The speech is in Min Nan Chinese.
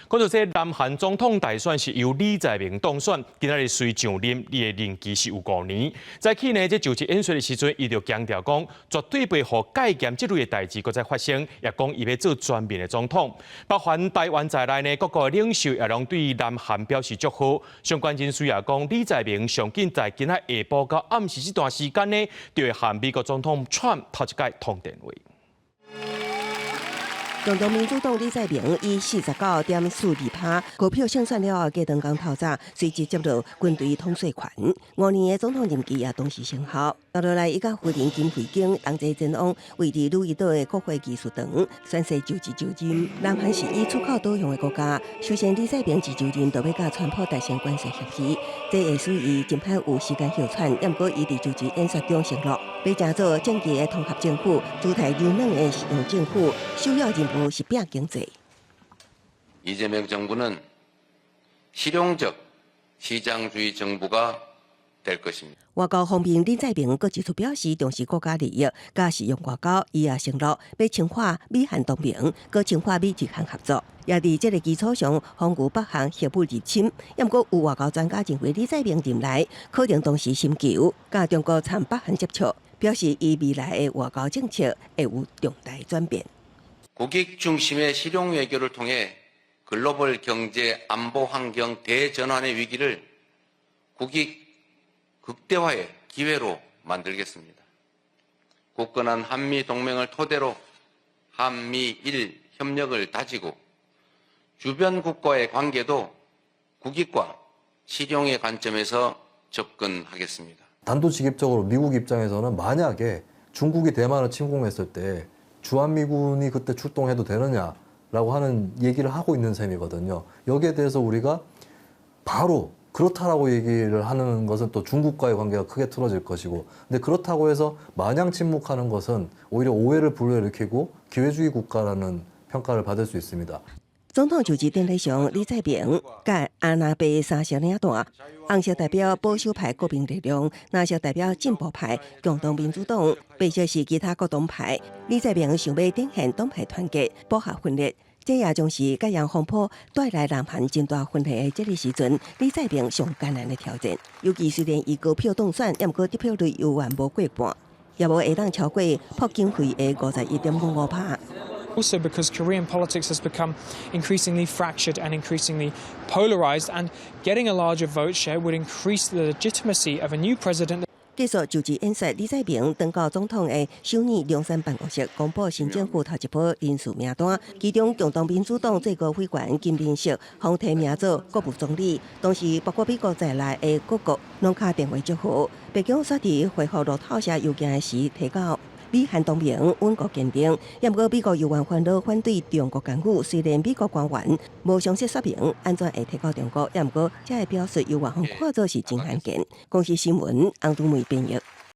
講到這南韓總統大選是由李在明當選，今仔日隨上任，伊的任期是有5年。在去年這就職演說的時陣，伊就強調講，絕對袂予戒嚴這類的代誌閣再發生，也講伊欲做全民的總統。包含台灣在內呢，各國領袖也攏對南韓表示祝賀。相關人士也講，李在明上緊在今仔下晡到暗時這段時間呢，就會和美國總統川普頭一擺通電話。共同民主黨李在明以49.42%高票勝選了後，隔當工透早隨即接落軍隊統帥權，5年的總統任期也同時生效。接落來，伊佮夫人金惠京同齊前往位佇汝矣島的國會議事堂宣誓就職就任。南韓是以出口導向的國家，首先李在明一就任就欲佮川普達成關稅協議，這會使伊真歹有時間休喘。毋過伊佇就職演說中承諾，欲成做政治的統合政府，姿態柔軟的實用政府，首要任務是拼經濟。 이재명 정부는 실용적 시장주의 정부가 될 것입니다. 外交方面，李在明閣指出表示重視國家利益，佮實用外交，伊也承諾欲深化美韓同盟，閣深化美日韓合作，也佇這个基礎上防禦北韓核武入侵。毋過有外交專家認為，李在明任內可能同時尋求佮中國參北韓接觸，表示伊未來的外交政策會有重大轉變。 국익 중심의 실용 외교를 통해 글로벌 경제 안보 환경 대전환의 위기를 국익 극대화의 기회로 만들겠습니다. 굳건한 한미 동맹을 토대로 한미일 협력을 다지고 주변 국가와의 관계도 국익과 실용의 관점에서 접근하겠습니다. 단도직입적으로 미국 입장에서는 만약에 중국이 대만을 침공했을 때 주한미군이 그때 출동해도 되느냐라고 하는 얘기를 하고 있는 셈이거든요. 여기에 대해서 우리가 바로 그렇다라고 얘기를 하는 것은 또 중국과의 관계가 크게 틀어질 것이고, 근데 그렇다고 해서 마냥 침묵하는 것은 오히려 오해를 불러일으키고 기회주의 국가라는 평가를 받을 수 있습니다. 總統就職典禮上，李在明佮阿拿白三色領帶，紅色代表保守派國民力量，藍色代表進步派共同民主黨，白色是其他各黨派。李在明想欲展現黨派團結，補合分裂，這也將是戒嚴風波帶來南韓真大分裂的這个時陣，李在明上艱難的挑戰。尤其雖然伊高票當選，毋過得票率猶原無過半，也無會當超過朴槿惠的51.55%。 Also because Korean politics has become increasingly fractured and increasingly polarized, and getting a larger vote share would increase the legitimacy of a new president. 結束就職演說，李在明轉到總統的首爾龍山辦公室，公布新政府頭一波人事名單，其中共同民主黨最高委員金敏石予提名做國務總理，同時包括美國在內的各國攏敲電話祝賀。白宮煞佇回覆路透社郵件的時提到，美韓同盟穩固堅定，毋過美國猶原煩惱反對中國干預。雖然美國官員無詳細說明按怎會提告中國，毋過這个表述猶原予看做是真罕見。公視新聞，洪都梅編譯。